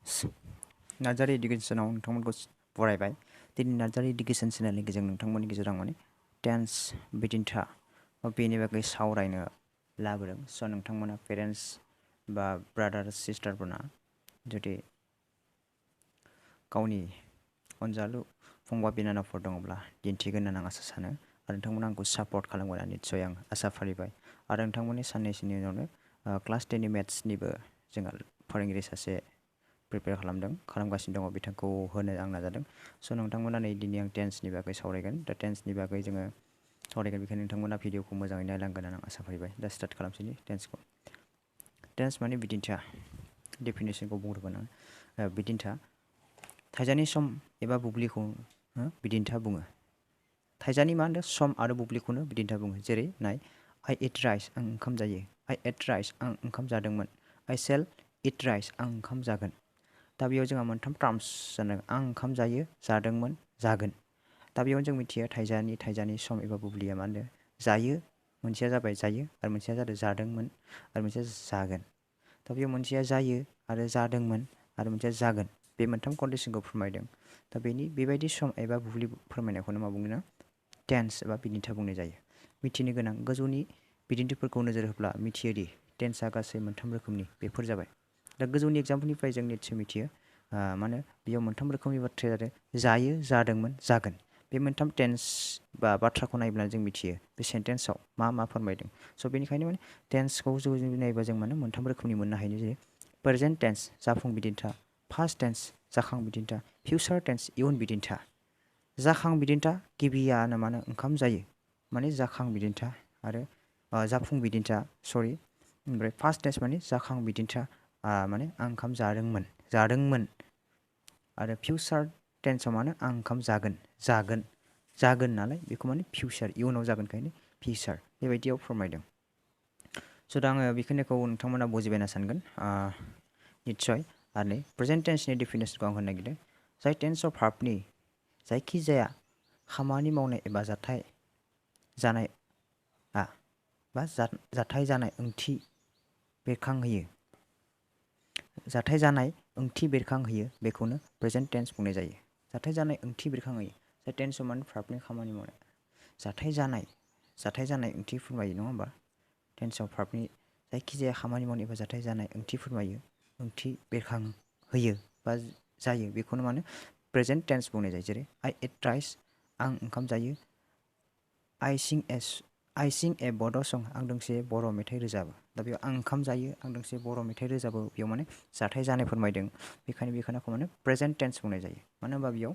नार्जारी इडुकेसनाव नोंथांमोनखौ बरायबाय। दिनै नार्जारी इडुकेसन चेनेलनि गेजेरजों नोंथांमोननि गेजेराव माने टेन्स बिदिन्था बेनि बागै सावरायनो लाबोदों। स' नोंथांमोना पेरेन्ट्स बा ब्रादार सिस्टारफोरना जुदि गावनि अनजालु फंबाय बिनानावफोर दङब्ला दिन्थिगोन होनना आं आसा सानो आरो नोंथांमोना आंखौ सापर्ट खालामगोन होनना निस्सय आं आसा फारिबाय। आरो नोंथांमोननि साननैसोनि उनावनो क्लास 10नि मेथ्सनिबो जोंहा फोरोंगिरि सासे प्रिपेयार खालामगासिनो दङ, बिथांखौ होनो आं नाजादों। स' नोंथांमोना नै दिनै आं टेन्सनि बागै सावरायगोन। दा टेन्सनि बागै जोङो सावरायगोन, बेखायनो नोंथांमोना भिडिअखौ मोजाङै नायलांगोन होनना आं आसा फारिबाय। दा स्टार्ट खालामसैनि टेन्सखौ। टेन्स माने बिदिन्था, डेफिनेसनखौ बुंग्रोगोन आं। बिदिन्था थाइजानि सम एबा बुब्लिखौ बिदिन्था बुङो। थाइजानि मा होनदों सम आरो बुब्लिखौनो बिदिन्था बुङो। जेरै नाय, आइ इट राइस, आं ओंखाम जायो। आइ एट राइस, आं ओंखाम जादोंमोन। आइ सेल इट राइस, आं ओंखाम जागोन। दा बेयाव जोंहा मोनथाम टार्म्स जादों, आं ओंखाम जायो, जादोंमोन, जागोन। दा बेयाव जों मिथियो थाइजानि सम एबा बुब्लिया मा होनदों जायो, मोनसेया जाबाय जायो आरो मोनसेया जादों जादोंमोन आरो मोनसेया जागोन। दा बेयाव मोनसेया जायो आरो जादोंमोन आरो मोनसेया जागोन, बे मोनथाम कन्डिसनखौ फोरमायदों। दा बेबायदि सम एबा बुब्लि फोरमायनायखौनो मा बुङो? टेन्स एबा बिदिन्था बुंनाय जायो। मिथिनो गोनां गोजौनि बिदिन्थिफोरखौ नोजोर होब्ला मिथियोदि टेन्सआ गासै मोनथाम रोखोमनि। बेफोर जाबाय, दा गोजौनि एग्जाम्पलनिफ्राय जों निस्सय मिथियो माने बेयाव मोनथाम रोखोमनि बाथ्राया जादों जायो, जादोंमोन, जागोन। बे मोनथाम टेन्स बा बाथ्राखौ नायब्ला जों मिथियो बे सेन्टेन्सआव मा फोरमायदों। स' बेनिखायनो माने टेन्सखौ जुदि नायोबा जों माने मोनथाम रोखोमनि मोननो हायो। जेरै प्रेजेन्ट टेन्स जाफुं बिदिन्था, पास्ट टेन्स जाखां बिदिन्था, फिउचार टेन्स इयुन बिदिन्था। जाखां बिदिन्था गिबियानो माने ओंखाम जायो माने जाखां बिदिन्था आरो जाफुं बिदिन्था ओमफ्राय पास्ट टेन्स माने जाखां बिदिन्था माने आं ओंखाम जादोंमोन। आरो फिउचार टेन्सआव माने आं ओंखाम जागोन नालाय बेखौ माने फिउचार, इयुनाव जागोनखायनो फिउचार, बेबायदियाव फोरमायदों। स' दा आङो बेखिनिखौ नोंथांमोना बुजिबाय होनना सानगोन निस्सय। आरो नै प्रेजेन्ट टेन्सनि डेफिनेसनखौ आं होनो नागिरदों। जाय टेन्स अफ भार्बनि जायखिजाया खामानि मावनाय एबा जाथाय जानाय ओंथि बेरखांहोयो बेखौनो प्रेजेन्ट टेन्स बुंनाय जायो। जाथाय जानाय ओंथि बेरखांहोयो। जाय टेन्सआव माने भार्बनि खामानि मावनाय जाथाय जानाय ओंथि फोरमायो, नङा होमबा? टेन्सआव भार्बनि जायखिजाया खामानि मावनाय एबा जाथाय जानाय ओंथि फोरमायो, ओंथि बेरखांहोयो बा जायो, बेखौनो माने प्रेजेन्ट टेन्स बुंनाय जायो। जेरै आइ इट राइस, आं ओंखाम जायो। आइ सिं ए बड' सं, आं दोंसे बर' मेथाइ रोजाबो। दा बेयाव आं ओंखाम जायो, आं दोंसे बर' मेथाइ रोजाबो, बेयाव माने जाथाय जानाय फोरमायदों। बेखायनो बेखौ माने प्रेजेन्ट टेन्स बुंनाय जायो। मानो होनबा बेयाव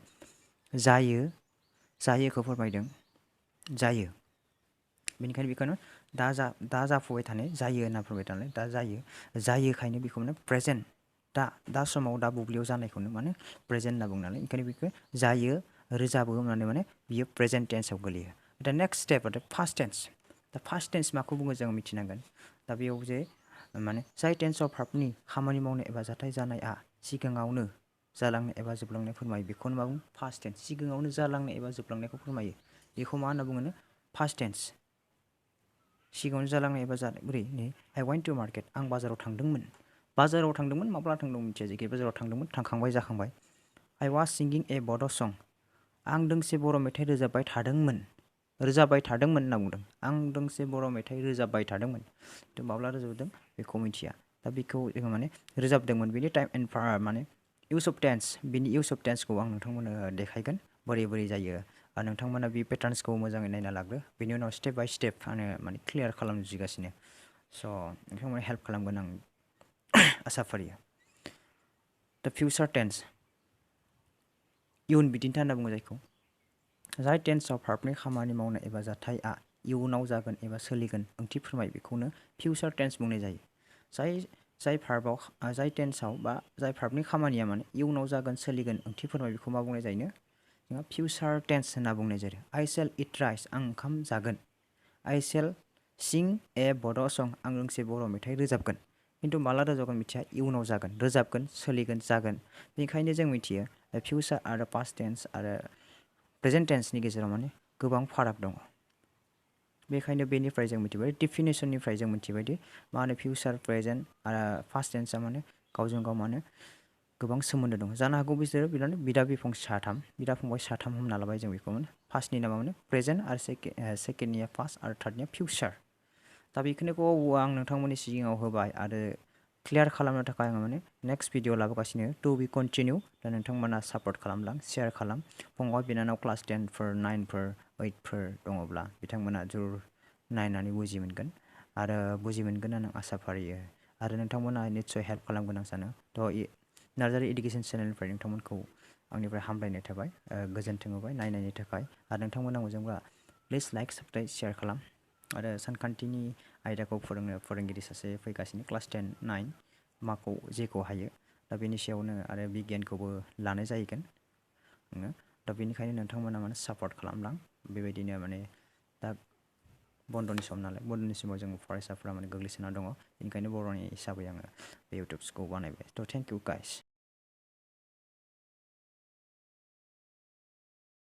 जायोखौ फोरमायदों, जायो। बेनिखायनो बेखौनो दा जाफुबाय थानाय जायो होनना फोरमायदों नालाय, दा जायोखायनो बेखौ माने प्रेजेन्ट, दा समाव दा बुब्लियाव जानायखौनो माने प्रेजेन्ट होनना बुङो नालाय, ओंखायनो बेखौ जायो रोजाबो होननानै माने बियो प्रेजेन्ट टेन्सआव गोलैयो। दा नेक्स्ट स्टेप फार्स्ट टेन्स। दा फार्स्ट टेन्स माखौ बुङो जों मिथिनांगोन। दा बेयाव जे माने जाय टेन्स अफ भार्बनि खामानि मावनाय एबा जाथाय जानाया सिगाङावनो जालांनाय एबा जोबलांनाय फोरमायो, बेखौनो मा बुङो? First tense. सिगाङावनो जालांनाय एबा जोबलांनायखौ फोरमायो, बेखौ मा होनना बुङो? First tense. सिगाङावनो जालांनाय एबा जानाय, बोरै नै आइ वेन्ट टु मार्केट, आं बाजाराव थांदोंमोन। माब्ला थांदोंमोन मिथिया, जायखिया बाजाराव थांदोंमोन, थांखांबाय, जाखांबाय। आइ वाज सिंगिं ए बड' सं, आं दोंसे बर' मेथाइ रोजाबबाय थादोंमोन होनना बुंदों। आं दोंसे बर' मेथाइ रोजाबबाय थादोंमोन, खिन्थु माब्ला रोजाबदों बेखौ मिथिया। दा बेखौ जोङो माने रोजाबदोंमोन, बेनि टाइम एन्ड माने इउस अफ टेन्सखौ आं नोंथांमोननो देखायगोन बोरै जायो। नोंथांमोना बे पेटार्न्सखौ मोजाङै नायना लाग्रो, बेनि उनाव स्टेप बाय स्टेप आङो माने क्लियार खालामनो जुजिगासिनो। स' नोंथांमोना हेल्प खालामगोन आं आसा फारियो। दा फिउचार टेन्स इयुन बिदिन्था होनना बुङो जायखौ। जाय टेन्सआव भार्बनि खामानि मावनाय एबा जाथायआ इयुनाव जागोन एबा सोलिगोन ओंथि फोरमायो, बेखौनो फिउचार टेन्स बुंनाय जायो। जाय टेन्सआव बा जाय भार्बनि खामानिया माने इयुनाव जागोन, सोलिगोन ओंथि फोरमायो, बेखौ मा बुंनाय जायो? जोंहा फिउचार टेन्स होनना बुंनाय जायो। आइ सेल इट राइस, आं ओंखाम जागोन। आइ सेल सिं ए बड' सं, आं दोंसे बर' मेथाइ रोजाबगोन। खिन्थु माला रोजाबगोन मिथिया, इयुनाव जागोन, रोजाबगोन, सोलिगोन, जागोन। बेनिखायनो जों मिथियो फिउचार आरो पास्ट टेन्स आरो प्रेजेन्ट टेन्सनि गेजेराव माने गोबां फाराग दङ। बेखायनो बेनिफ्राय जों मिथिबाय, डेफिनेसननिफ्राय जों मिथिबायदि मा होनो फिउचार, प्रेजेन्ट आरो पास्ट टेन्सआ माने गावजों गाव माने गोबां सोमोन्दो दं जानो हागौ बिसोरो बिदा बिफं बिदा फंबाय साथाम हमना लाबाय जों बेखौ फार्स्टनि नामा प्रेजेन्ट आरो सेकेन्डनिया पास्ट आरो थार्डनिया फिउचार दा बेखिनिखौ आं नोंथांमोननि सिगाङाव होबाय आरो क्लियार खालामनो थाखाय आङो नेक्स्ट भिडिअ लाबोगासिनो टु बि कन्टिनिउ दा नोंथांमोना सापर्ट खालामलां शेयार खालाम फंबाय बिनानाव क्लास 10फोर 9फोर 8फोर दङब्ला बिथांमोना जरुर नायनानै बुजि मोनगोन आरो बुजि मोनगोन होनना आं आसा फारियो आरो नोंथांमोना निस्सय हेल्प खालामगोन आं सानो थ' नार्जारि इडुकेसन चेनेलनिफ्राय नोंथांमोनखौ आंनिफ्राय हामलायनाय थाबाय गोजोन्थों होबाय नायनायनि थाखाय आरो नोंथांमोना मोजांब्ला प्लिज लाइक साबस्क्राइब शेयार खालाम आरो सानखान्थिनि आयदाखौ फोरोंनो फोरोंगिरि सासे फैगासिनो क्लास 10 9 माखौ जेखौ हायो दा बेनि सायावनो आरो बिगियानखौबो लानाय जाहैगोन दा बेनिखायनो नोंथांमोना सापर्ट खालामलां बेबायदिनो दा बन्द'नि सम नालाय बन्द'नि समाव जों फरायसाफोरा गोग्लैसोना दङ बेनिखायनो बर'नि हिसाबै आङो बे इउटुबखौ बानायबाय थ' थेंक इउ गाइस